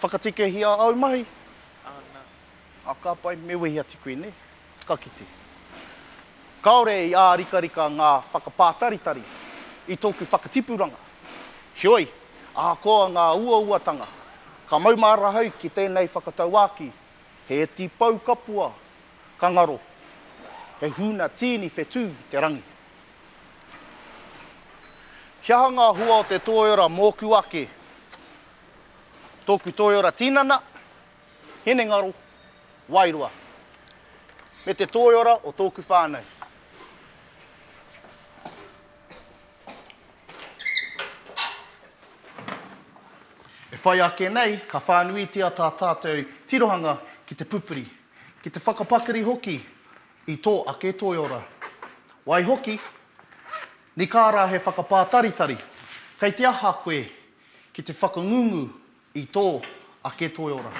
Whakatikahia āu mahi. Ana. A ka pai, me wehi atu koe, nē? Ka kite. Kāore i ārikarika ngā whakapātaritari i tōku whakatipuranga. Heoi, ahakoa ngā uauatanga, ka maumahara ahau ki tēnei whakatauākī, he iti pou kapua ka ngaro, he huna tīni whetū te rangi. He aha ngā hua o te toiora mōku ake? Tōku toiora tinana, hinengaro, wairua. Me te toiora o tōku whānau. E whai ake nei, ka whānuitia tā tātou tirohanga ki te pupuri, ki te whakapakari hoki i tō ake toiora. Waihoki, nikā rā he whakapātaritari, kei te aha koe ki te whakangungu i tō ake toiora?